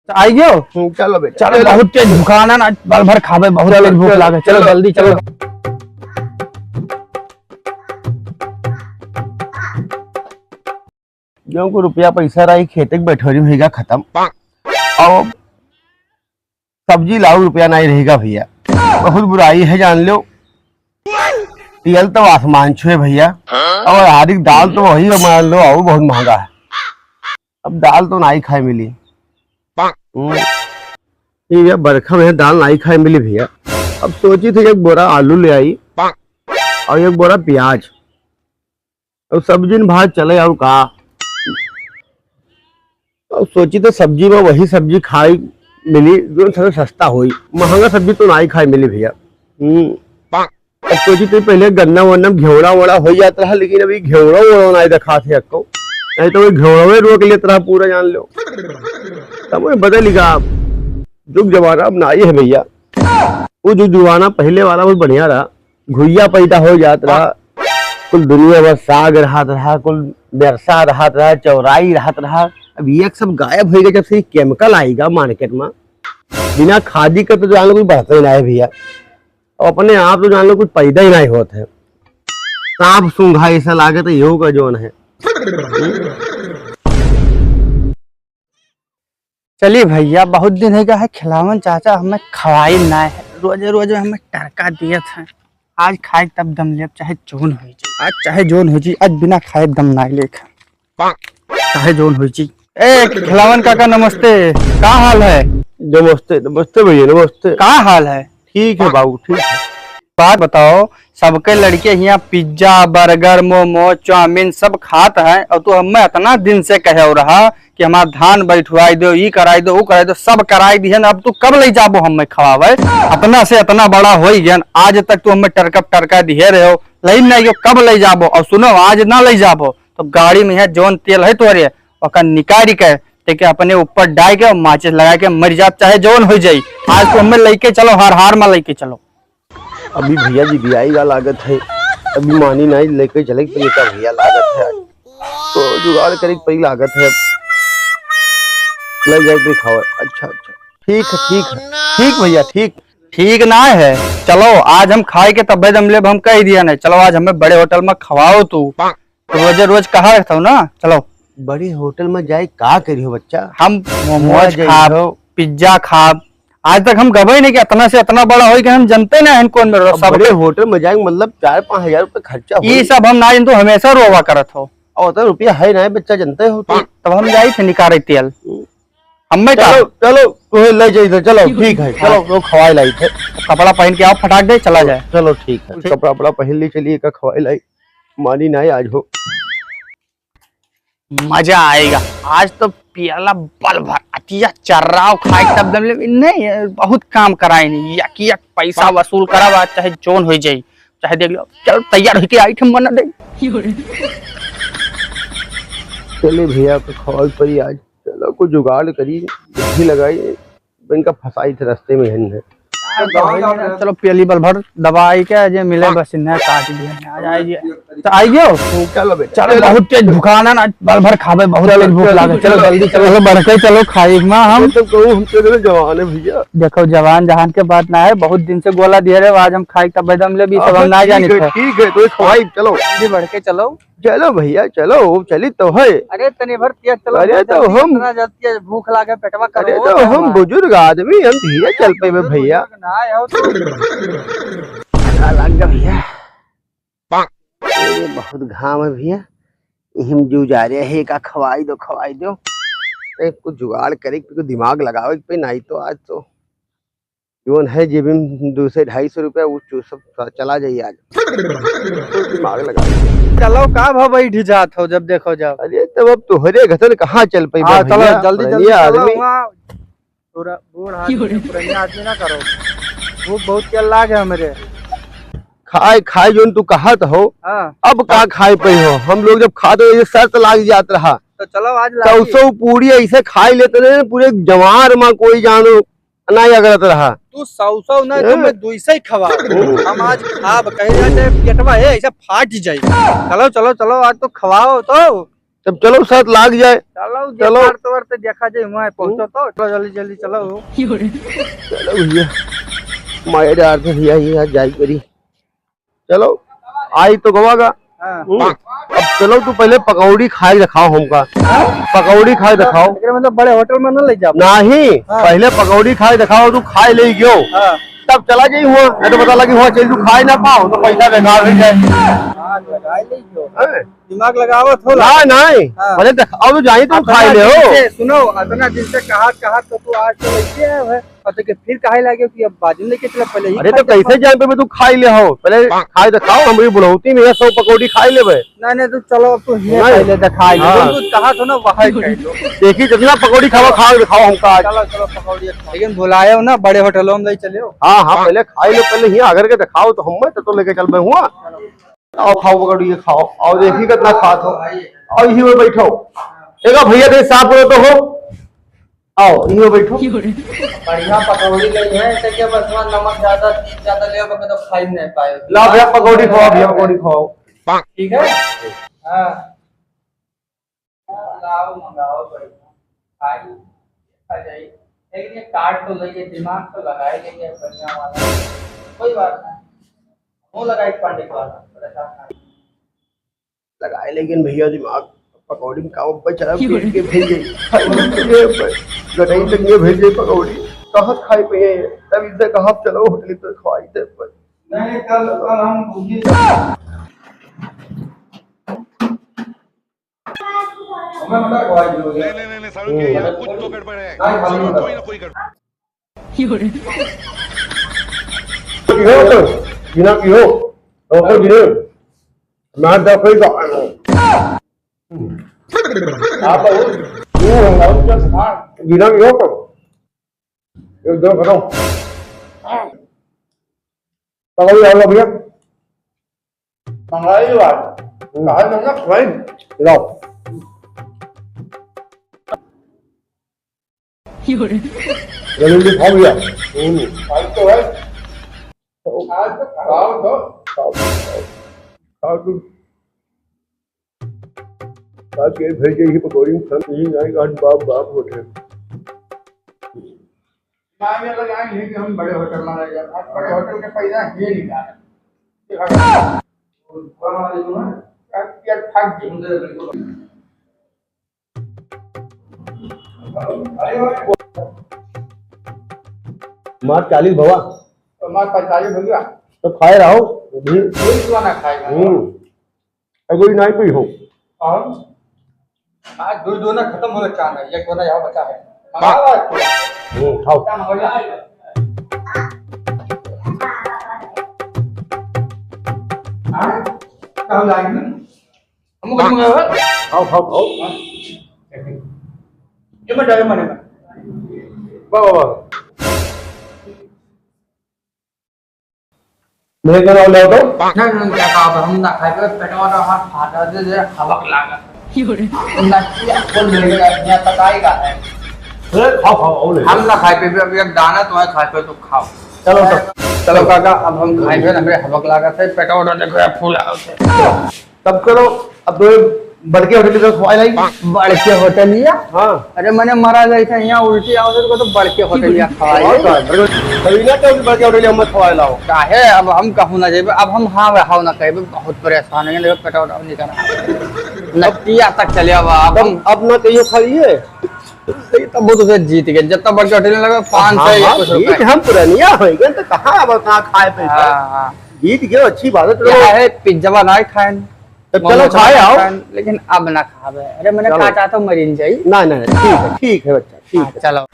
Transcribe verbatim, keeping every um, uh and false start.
आई गयो? हम्म, चलो बेटा, चलो, चलो। बहुत तेज भूख आना ना, बल भर खाबे, बहुत चलो, तेज भूख चलो, लागे। चलो, चलो। जल्दी चलो। जौन को रुपया पैसा रही, खेते के बैठोरी होइगा खत्म। अब सब्जी लाऊ, रुपया नहीं रहेगा भैया, बहुत बुराई है जान लो। तेल तो आसमान छुए भैया, और हर एक दाल तो वही मान लो, और बहुत महंगा है। अब दाल तो नहीं खाए मिली। हम्म। ये भैया, बरखा में दाल नहीं खाए मिली भैया। अब सोची थी एक बोरा आलू ले आई और एक बोरा प्याज। अब सब्जी न भाव चले और का। अब सोची तो सब्जी में वही सब्जी खाई मिली जो थोड़ा सस्ता होई, महंगा सब्जी तो नहीं खाई मिली भैया। हम्म। अब सोची तो पहले गन्ना वन्ना घेवड़ा वोड़ा हो जात रहा, लेकिन अभी घेवड़ा वोड़ा नहीं दिखात है अक्को, नहीं तो वही घेवड़वे रोक लेत रहा पूरा जान लो। तब वही बदल गया, अब जुग जमाना अब ना ही है भैया। वो जो जुमाना पहले वाला बहुत बढ़िया रहा, घुइया पैदा हो जात रहा, कुल दुनिया भर साग रहत रहा, कुल बेरसा रहत रहा, चौराई रहत रहा। अब ये सब गायब होइगा जब से ये केमिकल आइगा मार्केट में। बिना खादी के तो जान लो कुछ बढ़ते ही ना है भैया, और अपने आप तो जान लो कुछ पैदा ही नहीं होत है। सांप सूंघा ऐसा लागत है, यो का जोन है। चली भैया, बहुत दिन होइगा है खिलावन चाचा हमें खवाई ना है, रोजे रोजे हमें टरका दियत है। आज खाए तब दम लेब, चाहे जोन हो जाए, आज चाहे जोन हो जाए, आज बिना खाए दम ना लेख, चाहे जोन हो जाए। ए खिलावन काका नमस्ते, का हाल है? नमस्ते, नमस्ते भैया, नमस्ते। का हाल है? ठीक है बाबू, ठीक है। बात बताओ, सबके लड़के हियाँ पिज्जा, बर्गर, मोमो, चाउमीन सब खात हैं, और तू हमें इतना दिन से कहे हो रहा कि हमार धान बैठवाई दो, ई कराई दो, ऊ कराई दो, सब कराई दिहन। अब तू कब ले जाबो हमें खवावे? अपना से इतना बड़ा होई गयन, आज तक तू हमें टरकप टरका दिहे रहे हो, लई नहीं हो, कब ले जाबो? और सुनो, आज ना ले जाबो तो गाड़ी में है जौन तेल है तोरे, ओकर निकाल के, तेके अपने ऊपर डाल के और माचिस लगा के मर जाब, चाहे जौन हो जाई। आज तू हमें लेके चलो, हर हार में लेके चलो। अभी भैया जी भी आएगा लागत है, अभी मानी नहीं, लेके चले के पड़ी का भैया लागत है, तो जुगाड़ करे के पड़ी लागत है, ले जाए के खावे। अच्छा, अच्छा, ठीक है, ठीक है, ठीक भैया, ठीक। ठीक ना है, चलो आज हम खाए के तब्बे दम लेब, हम कह दिया नहीं, चलो आज हमें बड़े होटल में खवाओ तू, रोजे रोज कहा रहता हूँ ना, चलो। बड़े होटल में जाए का करियो बच्चा? हम मोमोज खाब, पिज्जा खाब, आज तक हम गबे नहीं कि इतना से इतना बड़ा होई कि हम जनते ना हैं कौन में रहो। अब सब बड़े होटल में जाए मतलब चार पाँच हजार रुपये खर्चा होई। ई सब हम ना जानते, हमेशा रोवा करत हो। और उतना रुपया है ना बच्चा, जनते हो तो। तब हम जाई थे निकाले तेल। हम्म। हमें का? चलो, चलो, तुम्हें ले जाइए, चलो, ठीक है, चलो, हाँ। तो खवाए लाई थे। कपड़ा पहन के आओ, फटाक दे, चला जाए। चलो, ठीक है, ठीक। कपड़ा, कपड़ा पहन ली, चलिए, का खवाए लाई, मानी ना आज हो। मजा आएगा। आज तो पियला बल भर, अतिया चर्राव खाए तब दम ले, नहीं, बहुत काम कराए नहीं, यक यक पैसा वसूल करब, चाहे जोन हो जाई, चाहे देख लो, चलो तैयार होके आई थे, मना दे। चले भैया, तो खवाई पड़ी आज, चलो कुछ जुगाड़ करी, बुद्धि लगाई। इनका फंसाई थे रास्ते में हन है। चलो पियली बल भर दवाई के जे मिले बस इन्हें काट दिए। आ जाइए। तो आई गयो? चलो बेटा, चलो, चलो। बहुत तेज भूख आना ना, बल भर खाबे, बहुत चलो, तेज भूख चलो, लागे। चलो, चलो। जल्दी चलो, चलो, बढ़ के चलो, खाई में हम। तो कहूँ हम तेरे जवान है भैया। देखो, जवान जहान के बात ना है, बहुत दिन से गोला दिए रहे, आज हम खाई तब दम ले भी सब हम ना जानी थे। ठीक है, तो खवाई, चलो। जल्दी बढ़ के चलो। चलो भैया, चलो, चली तो है। अरे तनी भर तेज चलो, अरे तो हम इतना जल्दी भूख लागे, पेटवा करो। अरे तो हम बुजुर्ग आदमी, हम धीरे चल पेबे भैया। बुजुर्ग ना है, हो तो। लग गया भैया। अरे बहुत घाम है भैया, यही में जू जा रहे हैं, का खवाई दो, खवाई दो। ए, कुछ जुगाड़ करे, कुछ दिमाग लगावे पे, नहीं तो आज तो जौन है जेबी में दो सौ ढाई सौ रुपया, वो चू-, सब सा-, चला जाई आज। दिमाग लगा। चलो, का भा बैठ जात हो जब देखो जब। अरे, तब अब तोहरे घसन कहाँ चल पइबा हाँ, चलो, भैया? जल्दी, जल्दी बढ़िया चलो, आदमी। वहाँ पूरा बूढ़ आदमी, पुराने आदमी ना करो। भूख बहुत तेज लागे हमरे। खाए, खाए जौन तू कहत हो, हाँ। अब का खाए पई हो? हम लोग जब खात रहे, ये शर्त लाग जात रहा। तो चलो, आज लागी। सौ सौ पूरी ऐसे खाए लेते रहे, पूरे जवार में कोई जानो नहीं अगरत रहा। तू सौ सौ नहीं, तो हाँ। मैं दुई सौ ही खवा। हम आज खाब, कहीं जाते पेटवा है, ऐसा फाट जाई। चलो, चलो, चलो, आज तो खवाओ तो। तब चलो, साथ लाग जाए। चलो, जे चलो। पार तोर ते देखा जाए, वहाँ पहुँचो तो। चलो, जल्दी, जल्दी चलो। चलो भैया, माया डार दे भैया, ये आज जाई करी। चलो, आई तो गवा गा। हाँ। हम्म। अब चलो, तू पहले पकौड़ी खाए दिखाओ हमका। हाँ? पकौड़ी खाए दिखाओ। एकरे मतलब बड़े होटल में ना ले जाओ। नहीं, हाँ। पहले पकौड़ी खाए दिखाओ, तू खाए ले गयो। हाँ। तब चला जाई हुआ, नहीं तो पता लगी हुआ चल तू खाए ना पाओ, तो पैसा बेकार हो जाए। हाँ, लगाए ले गयो। हैं? दिमाग लगावत हो ना? नहीं, नहीं। हाँ। पहले दिखाओ तो जाई, तू अतना खाए ले हो। दिन से, सुनो, अतना दिन से कहा, कहा तो तू आज तो लेके आए हो। और तो के फिर काहे लागे कि अब बाजू लेके चला, पहले ही अरे खा तो जा। कैसे जान पे तू खाई ले हो? पहले खाए तो खाओ, हमरी बुढ़ौती में ये सौ पकौड़ी खाई लेबे। नहीं, नहीं, तू चलो, अब तू हियाँ नहीं। खाई ले, तो खाई ले। हाँ। तुम कुछ कहा तो ना, वहाँ ही खाई लो। देखी, जितना पकौड़ी खावा, खाओ, खाओ हमका आज। चलो, चलो, पकौड़ी खाओ। लेकिन भुलाए हो ना, बड़े होटलों में ले चले हो। हाँ, हाँ, पहले खाई लो, पहले हियाँ आकर के दिखाओ तो हम, मैं तो लेके चल मैं हुआ। चलो। आओ, खाओ पकौड़ी, ये खाओ। आओ, देखी कितना खात हो। आओ, इही में बैठो। एगो भैया, दे साफ करो तो हो। आओ, इही में बैठो। बढ़िया पकौड़ी लगी है, ऐसे क्या बस में नमक ज्यादा, चीज ज्यादा ले, तो खाई नहीं पाए। लाओ भैया, पकौड़ी खाओ, भैया, पकौड़ी खाओ। ठीक है? हाँ। लाओ, मंगाओ, बढ़िया। खाई, खा जाई। लेकिन ये काट तो लेंगे, दिमाग तो लगा ही लेंगे बढ़िया वाला। कोई बात नहीं। मुंह लगाई पंडित वाला, परेशान ना। लगाए लेकिन भैया दिमाग, पकौड़ी में काम पे चला, पेट के भेज गई। गटई तक ये भेज गई पकौड़ी, कहाँ खाए पे है? तब इधर कहाँ चलो होटल पे खवाई दे पर। नहीं, कल, कल हम भूखी हमें मटर खवाई दो। नहीं, नहीं, नहीं, नहीं, सारुण के यहाँ कुछ तो गड़बड़ है। नहीं, खाली जरूर मटर। कोई ना कोई गड़बड़। की हो तो, बिना की हो, तो को दिए, मैं तो कोई तो। आप वो, वो हम लोग का सामान, बिना की हो तो, एक दो करो। पकौड़ी डाल लो भैया। मंगाई लो आज। हम्म। आज हमने खवाई। लाओ। जल्दी खाओ भैया। हम्म। आज तो है। आज तो खाओ तो। खाओ, खाओ। खाओ तुम। आज ये भेज गई पकौड़ी, हम यही आए, आज बाप, बाप होते हैं। दिमाग में लगा है कि हम बड़े होटल में रह जाए, आज बड़े होटल के पैसा ये निकाल। देखा, कौन वाले तुम हैं? यार, यार, भाग गए। मार चालीस भवा। तो मार पैंतालीस भैया। तो खाए रहो, भी। कोई तो ना खाएगा। हम्म। अरे कोई नहीं कोई हो। और? आज दो दोना खत्म होना चाह रहा है, एक दोना यहाँ बचा है। मंगा लो आज। हम्म, खाओ। क्या मंगा लो? हाँ? क्या हो जाएगी? हमको कुछ मंगाया है? खाओ, खाओ, खाओ। ये मैं डाले मने में। वाह, वाह, वाह। मेरे को ना ले आओ तो। नहीं, नहीं, क्या कहा, अब हम ना खाए, पेटवा तो हमार फाटा दे दे, हवक लागत। ना, क्या बोल रहे हो, यहाँ तक आएगा है। अरे, खाओ, खाओ, खाओ, ले। हम ना खाए पे भी, अब एक दाना तो है, खाए पे तो खाओ। चलो, तो। चलो काका, अब हम खाए पे, हमरे हवक लागत है, पेटवा तो देखो, यार, फूल आउट है। तब करो, अब तो बड़के होटल में खवाए लाई। बड़के होटलिया? हाँ। अरे, मने मरा गई था, यहाँ उल्टी आवत है, तो बड़के होटलिया खवाए। और का? बड़के, तभी ना तो बड़के होटलिया मत खवाए लाओ। काहे? अब हम कहूँ ना जेबे, अब हम हाँ, हाँ ना कहबे, बहुत परेशान है, देखो, पेटवा निकल रहा है। नटिया तक चले अब, अब तब हम अब ना कहियो खाइए। नहीं, तब वो तो फिर जीत गए, जब तक बड़के होटल में लगा, पाँच सौ हाँ, या हाँ, कुछ रुपए। जीत हम पुरानिया हो गए, तो कहाँ अब उतना खाए पैसा? हाँ, हाँ। जीत गए, अच्छी बात है, चलो। क्या है, पिज्जा बनाए खाए। तब चलो, मोमोज खाए बनाए आओ। खाए, लेकिन अब ना खावे। अरे, मैंने चलो। कहा चाहता हूँ, मरीन जाई। ना, ना, ना, ठीक है, ठीक है बच्चा, ठीक हाँ, है। चलो।